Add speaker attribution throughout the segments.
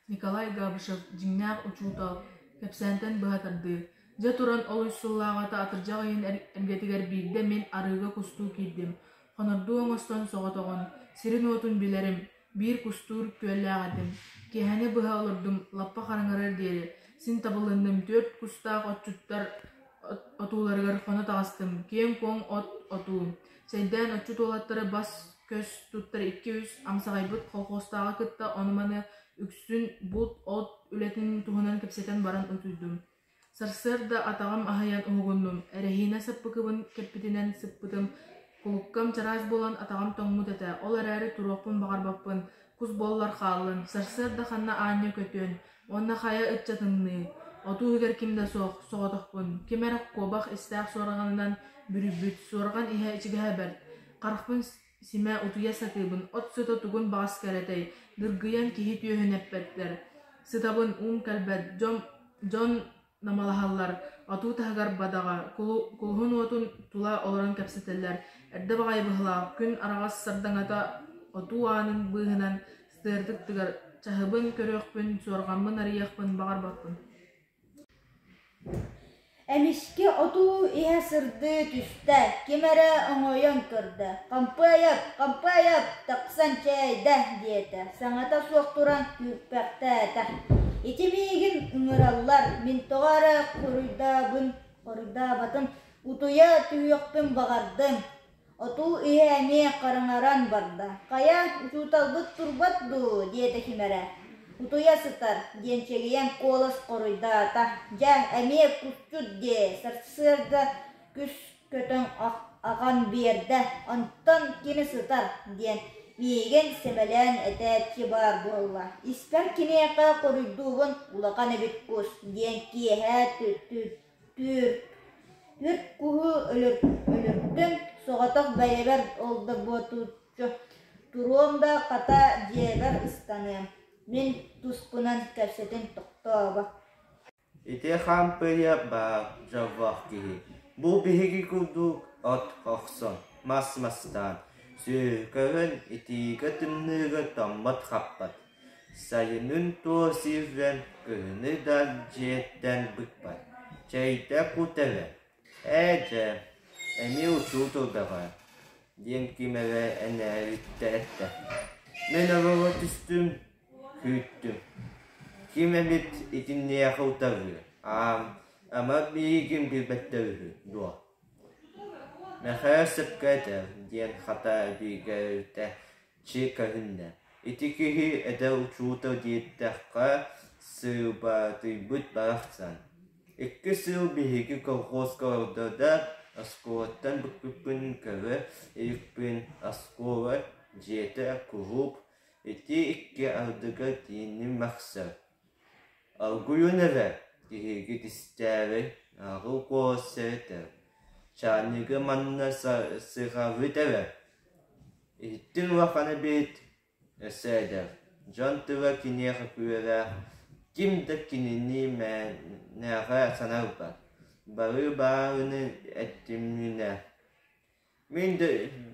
Speaker 1: Николай Габышев дьиҥнээх учуутал, кэпсээнтэн быһа тардыы. Дьэ туран ол үс сыллааҕыта атырдьах ыйын эргэтигэр биирдэ мин арыыга кустуу киирдим. Хонордуу оҥостон соҕотоҕун, сирин-уотун билэрим, биир кустуур күөллээх этим. Киэһэни быһа олордум, лаппа хараҥарыар диэри. Син табылынным, түөрт кустаах отчуттар отууларыгар хоно таҕыстым, киэҥ-куоҥ от отуу. Чэйдээн отчут уолаттары бас-көс туттар икки-үс амсаҕайбыт колхуостааҕы кытта ону-маны үксүн булт-от үлэтин туһунан кэпсэтэн баран утуйдум. Сарсыарда атаҕым аһыйан уһугуннум, эрэһиинэ саппыкыбын кэппитинэн сыппытым, кулуккам чараас буолан атаҕым тоҥмут этэ, ол эрээри туруохпун баҕарбаппын, кус буоллар хааллын, сарсыарда ханна аанньа көтүөн, уонна хайа ычча тымныы, отуу иһигэр ким да суох, соҕотохпун, ким эрэ куобах истээх суорҕанынан бүрүйбүт, суорҕан иһэ ичигэһэ бэрт, харахпын симэ утуйа сатыыбын, от сыта тугун баҕас кэрэтэй, дыргыйан киһи түөһүн эппэттэр. Сытабын, уум кэлбэт, дьон, дьон намалаһаллар, отуу таһыгар бадаҕа, кулуһун уотун тула олорон кэпсэтэллэр. Эрдэ баҕайы быһылаах, күн араҕас сардаҥата отуу аанын быыһынан сытыартык тыгар, чаһыбын көрүөхпүн, суорҕаммын арыйыахпын баҕарбаппын.
Speaker 2: Эмискэ отуу иһэ сырдыы түстэ, ким эрэ оҥойон көрдө: «Хампыайап, Хампыайап, тахсан чээйдэ» диэтэ, саҥата суох туран күүппэхтээтэ. «Ити миигин ыҥыраллар, мин тоҕо эрэ хоруйдаабын, хоруйдаабатым, утуйа түһүөхпүн баҕардым» Отуу иһэ эмиэ хараҥаран барда: «Хайа, учууталбыт турбат дуу?» диэтэ ким эрэ. «Утуйа сытар» диэн чэгийэн куолас хоруйдаата. «Дьэ, эмиэ кусчут диэ, сарсыарда күс көтөн ахан биэрдэ, онтон кини сытар» диэн миигин сэмэлээн этээччи баар буолла. Испэр киниэхэ хоруйдуубун улахан эбит кус диэн киэһэ Түөрт куһу өлөртүм, соҕотох бэйэбэр ол да буотуччу туруом да хата дьиэбэр ыстаныам, мин туспунан кэпсэтин тохтообот
Speaker 3: Ити хампыйа баар дьоллоох киһи, бу биһиги курдук от охсон, мас мастаан, сүөһү көрөн итиигэ-тымныыга тоҥмот-хаппат Сайынын туос сирдэн, кыһыны да дьиэттэн быкпат, чэйдэ кут эрэ, «Ээ дьэ, эмиэ учуутал бөҕө» диэн ким эрэ энээриттэ эттэ. Мин олоро түстүм, күүттүм. Ким эмит итинниэхэ утарыа, аам, ама миигин билбэттэр үһү дуо? Мэхээ сөпкө этэр диэн хата бигэ Чи көһүннэ: ити киһи эдэр учуутал диэтэххэ сыыбатыйбыт барахсан. Икки сыл биһиги колхозка олордо да, оскуолаттан быкпыппын көрө иликпин, оскуола дьиэтэ куруук ити икки ардыгар тииҥним махсар. Аргуйун эрэ, киһигит истээри, аҕыл куолас сэрэтэр, чаанньыгы манна сыҕарыт эрэ Иһиттин улахан эбит, өссө эдэр, дьон тыла киниэхэ күөрэх, ким да кинини мээнэҕэ санарбат, бары баарыны эттиминэ Мин да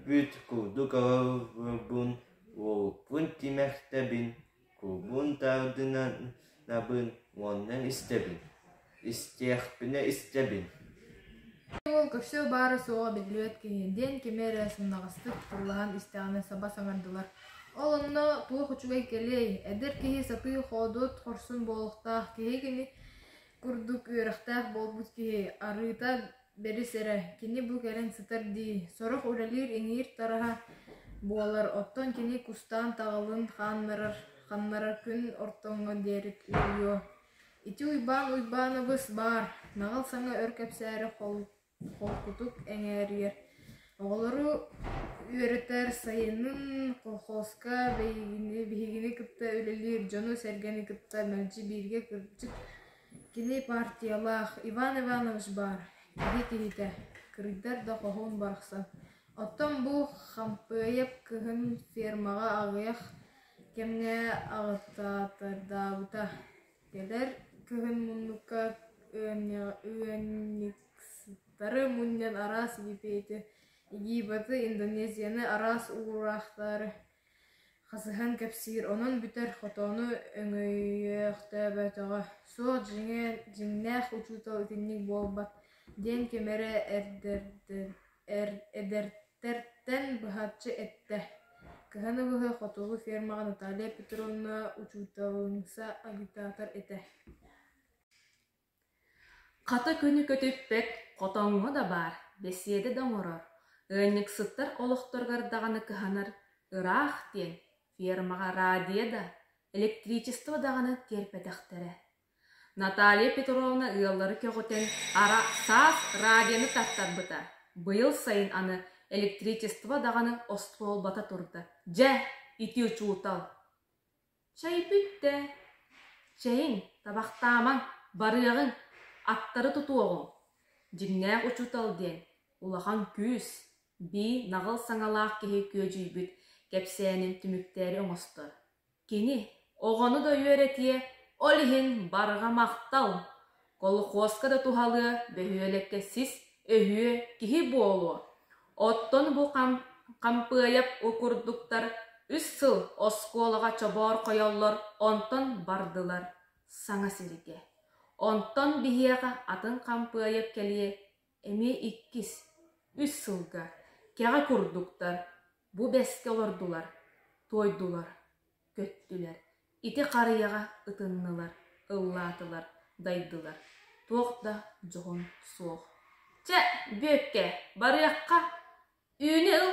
Speaker 3: бүт курдук олорорбун, уолуппун тимэхтэбин, кулбун тардынабын уонна истэбин, истиэхпинэ истэбин
Speaker 4: Уол көрсүө баара-суоҕа биллибэт киһи диэн кими эрэ сымнаҕастык тыллаһан истэҕинэ саба саҥардылар: «Ол онно туох үчүгэй кэлиэй, эдэр киһи сатыы хоодуот хорсун буолуохтаах, киһи кини курдук үөрэхтээх буолбут киһи, арыыта бэрис эрэ, кини бу кэлэн сытар дии, сорох үлэлиир иҥиир тараһа буолар, оттон кини кустаан таҕылын хааннарар, ханнарар күн ортоҥҥо диэри утуйуо Ити Уйбаан Уйбаанабыс баар, наҕыл саҥа өр кэпсээри холкутук эҥээрийэр, оҕолору үөрэтэр, сайынын колхозка биһигини кытта үлэлиир дьону-сэргэни кытта мэлдьи бииргэ кырдьык кини партиялаах Иван Иванович баар, киһи киһитэ, кырыйдар да хоһуун барахсан. Оттон бу Хампыайап кыһын фермаҕа аҕыйах кэмҥэ аҕытаатардаабыта Кэлэр кыһын муннукка ыанньыксыттары мунньан араас Египети, Египеты, Индонезияны, араас уураахтары Хасыһан кэпсиир, онон бүтэр, хотону өҥөйүөхтөөбөтөҕө, суох дьиҥнээх учуутал итинник буолбат диэн ким эрэ эдэрдэртэн быһаччы эттэ. Кыһыны быһа хотугу фермаҕа Наталья Петровна учууталымса агитатор этэ.
Speaker 5: Хата күнү көтүппэт, хотоҥҥо да баар, бэсиэдэ да оҥорор, ыанньыксыттар олохторугар даҕаны кыһанар ыраах диэн фермаҕа радио да, электричество даҕаны тиэрпэтэхтэрэ. Наталья Петровна ыаллары көҕүтэн ара саас радионы тартарбыта, быйыл сайын аны электричество даҕаны остуолбата турда. Дьэ, ити учуутал Чэй бүттэ, чэйиҥ, табахтаамаҥ, барыаҕыҥ, аттары тутуоҕуҥ. Дьиҥнээх учуутал диэн улахан күүс, бии наҕыл саҥалаах киһи күөдьүйбүт кэпсээнин түмүктээри оҥостор. Кини оҕону да үөрэтиэ, ол иһин барҕа махтал, колхуоска да туһалыа, бөһүөлэккэ сис өһүө киһи буолуо. Оттон бу Хампыайап курдуктар үс сыл оскуолаҕа чобоорхойоллор, онтон бардылар саҥа сиргэ. Онтон биһиэхэ атын Хампыайап кэлиэ эмиэ иккис, үс сылга кэҕэ курдуктар бу бэскэ олордулар, туойдулар, көттүлэр, ити харыйаҕа ытыннылар, ыллаатылар, дайдылар, туох да дьоһун суох. Чэ, Бүөккэ, барыахха, үүнү ыл.